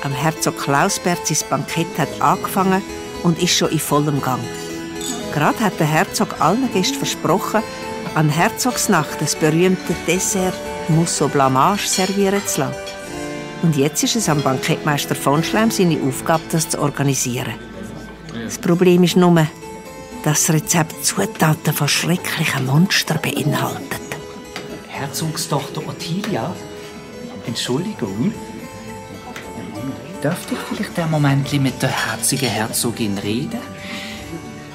am Herzog Klausbert sein Bankett hat angefangen und ist schon in vollem Gang. Gerade hat der Herzog allen Gästen versprochen, an Herzogsnacht das berühmte Dessert Mousse Blamage servieren zu lassen. Und jetzt ist es am Bankettmeister von Schleim seine Aufgabe, das zu organisieren. Das Problem ist nur, dass das Rezept Zutaten von schrecklichen Monstern beinhaltet. Herzogstochter Ottilia? Entschuldigung? Dürfte ich vielleicht einen Moment mit der herzigen Herzogin reden?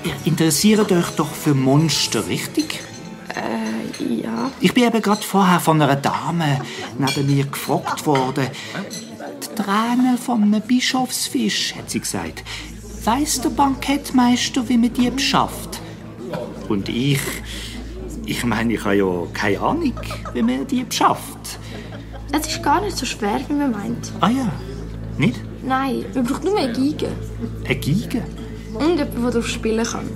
Ihr interessiert euch doch für Monster, richtig? Ja. Ich bin eben gerade vorher von einer Dame neben mir gefragt worden. Die Tränen von einem Bischofsfisch, hat sie gesagt. Weiss der Bankettmeister, wie man die beschafft? Und ich meine, ich habe ja keine Ahnung, wie man die beschafft. Es ist gar nicht so schwer, wie man meint. Ah ja, nicht? Nein, man braucht nur eine Geige. Eine Geige? Und jemand, der darauf spielen kann.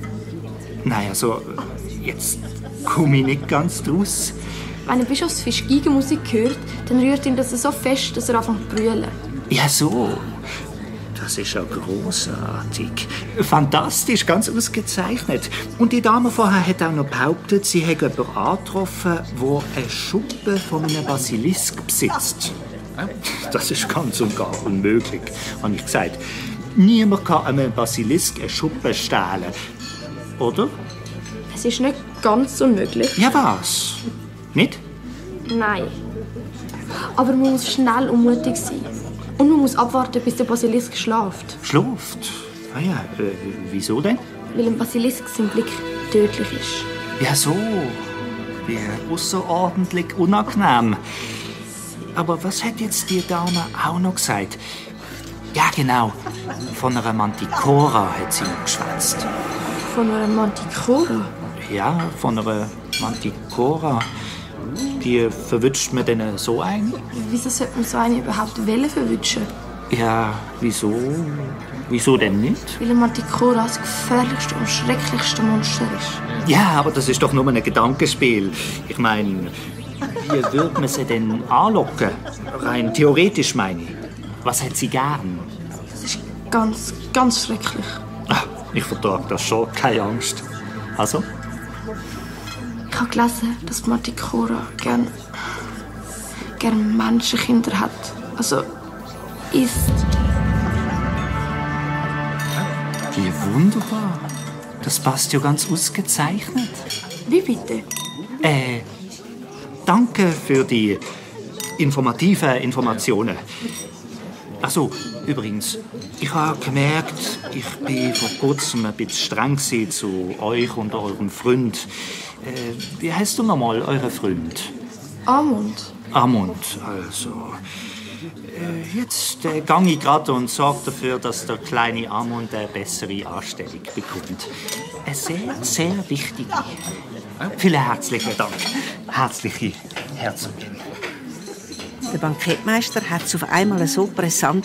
Nein, also, jetzt komme ich nicht ganz draus. Wenn ein Bischofsfisch Geigenmusik hört, dann rührt ihn das so fest, dass er anfängt zu brüllen. Ja, so. Das ist ja grossartig. Fantastisch, ganz ausgezeichnet. Und die Dame vorher hat auch noch behauptet, sie hätte jemanden angetroffen, der eine Schuppe von einem Basilisk besitzt. Das ist ganz und gar unmöglich, habe ich gesagt. Niemand kann einem Basilisk eine Schuppe stehlen. Oder? Es ist nicht ganz unmöglich. Ja, was? Nicht? Nein. Aber man muss schnell und mutig sein. Und man muss abwarten, bis der Basilisk schläft. Schläft? Ah ja, wieso denn? Weil ein Basilisk sein Blick tödlich ist. Ja, so. Wie außerordentlich unangenehm. Aber was hat jetzt die Dame auch noch gesagt? Ja, genau. Von einer Manticora hat sie noch geschwätzt. Von einer Manticora? Ja, von einer Manticora. Die verwünscht man denn so ein? Wieso sollte man so eine überhaupt verwünschen? Ja, wieso? Wieso denn nicht? Weil eine Manticora das gefährlichste und schrecklichste Monster ist. Ja, aber das ist doch nur ein Gedankenspiel. Ich meine, wie würde man sie denn anlocken? Rein theoretisch meine ich. Was hat sie gern? Das ist ganz, ganz schrecklich. Ach, ich vertrage das schon, keine Angst. Also? Ich habe gelesen, dass die Manticora gern Menschenkinder hat. Also isst. Wie wunderbar. Das passt ja ganz ausgezeichnet. Wie bitte? Danke für die informativen Informationen. Ach so, übrigens, ich habe gemerkt, ich bin vor kurzem ein bisschen streng zu euch und eurem Freund. Wie heißt du nochmal, euer Freund? Amund. Amund, also. Jetzt gehe ich gerade und sorge dafür, dass der kleine Amund eine bessere Anstellung bekommt. Eine sehr, sehr wichtige. Vielen herzlichen Dank, herzliche Herzogin. Der Bankettmeister hat es auf einmal so brisant,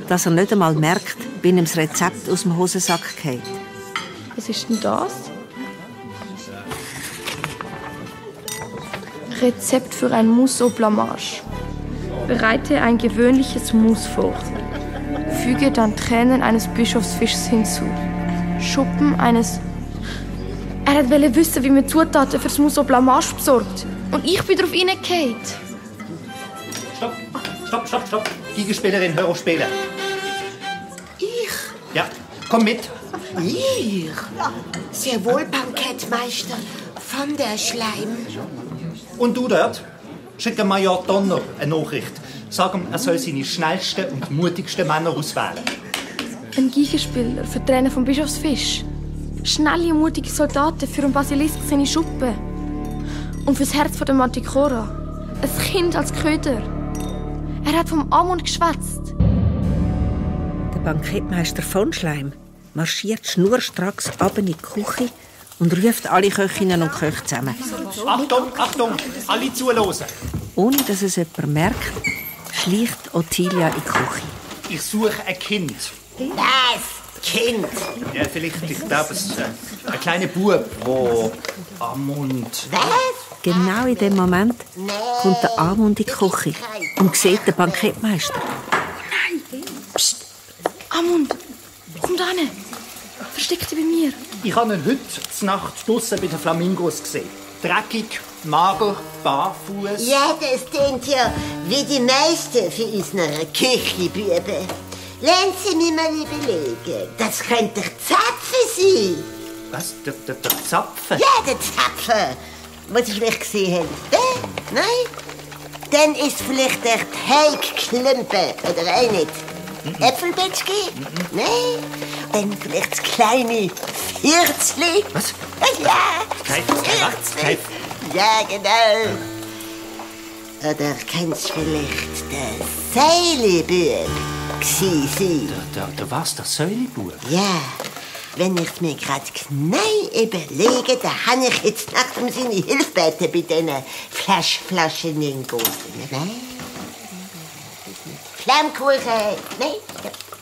dass er nicht einmal merkt, wie ihm das Rezept aus dem Hosensack geht. Was ist denn das? Rezept für ein Mousse au Blamage. Bereite ein gewöhnliches Mousse vor. Füge dann Tränen eines Bischofsfischs hinzu. Schuppen eines... Er wollte wissen, wie man Zutaten für das Mousse au Blamage besorgt. Und ich bin darauf reingefallen. Stopp. Geigenspielerin, hör auf spielen. Ich? Ja, komm mit. Ich? Sehr wohl, Bankettmeister von der Schleim. Und du dort? Schick Major Donner eine Nachricht. Sag ihm, er soll seine schnellsten und mutigsten Männer auswählen. Ein Geigenspieler für die Tränen vom Bischofsfisch. Schnelle und mutige Soldaten für einen Basilisk seine Schuppe. Und fürs Herz von der Manticora. Ein Kind als Köder. Er hat vom Amund geschwätzt. Der Bankettmeister von Schleim marschiert schnurstracks ab in die Küche und ruft alle Köchinnen und Köche zusammen. Achtung, alle zuhören. Ohne dass es jemand merkt, schleicht Ottilia in die Küche. Ich suche ein Kind. Was? Kind? Ja, vielleicht, ich glaube, es ist ein kleiner Bub, der Amund... Was? Genau in dem Moment kommt der Amund in die Küche und sieht den Bankettmeister. Amund, komm da hin. Versteck dich bei mir. Ich habe ihn heute zur Nacht draussen bei den Flamingos gesehen. Dreckig, mager, barfuß. Ja, das klingt ja wie die meisten für unsere Küchenbuben. Lassen Sie mich mal überlegen. Das könnte der Zapfen sein. Was? Der Zapfen? Ja, der Zapfen. Was Sie vielleicht gesehen haben. Nein? Dann ist vielleicht der Teigklumpen, oder auch nicht? Äpfelbätschki? Nein? Dann vielleicht das kleine Fürzli? Was? Ja, Fürzli. Ja, genau. Oder kennst du vielleicht den Seilebub sein? Der was? Der Säulebub? Ja, wenn ich mir gerade genau überlege, dann habe ich jetzt Nacht um seine Hilfe gebeten bei diesen Flaschen in Gosen. Flammkuchen, nein,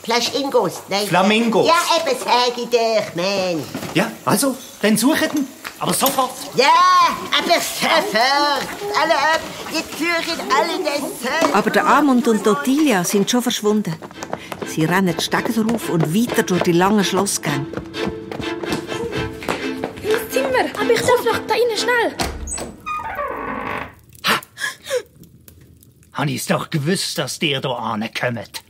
Flaschingos, nein. Flamingos. Ja, eben, sag ich dir, Mann. Ja, also, dann suchen ihn. Aber sofort. Ja, aber sofort. Alle ab, jetzt suchen alle den Sohn. Aber der Amund und Ottilia sind schon verschwunden. Sie rennen die Stege rauf und weiter durch die langen Schlossgänge. Ins Zimmer. Aber ich darf noch da rein, schnell. Habe ich's doch gewusst, dass ihr hier ankommt.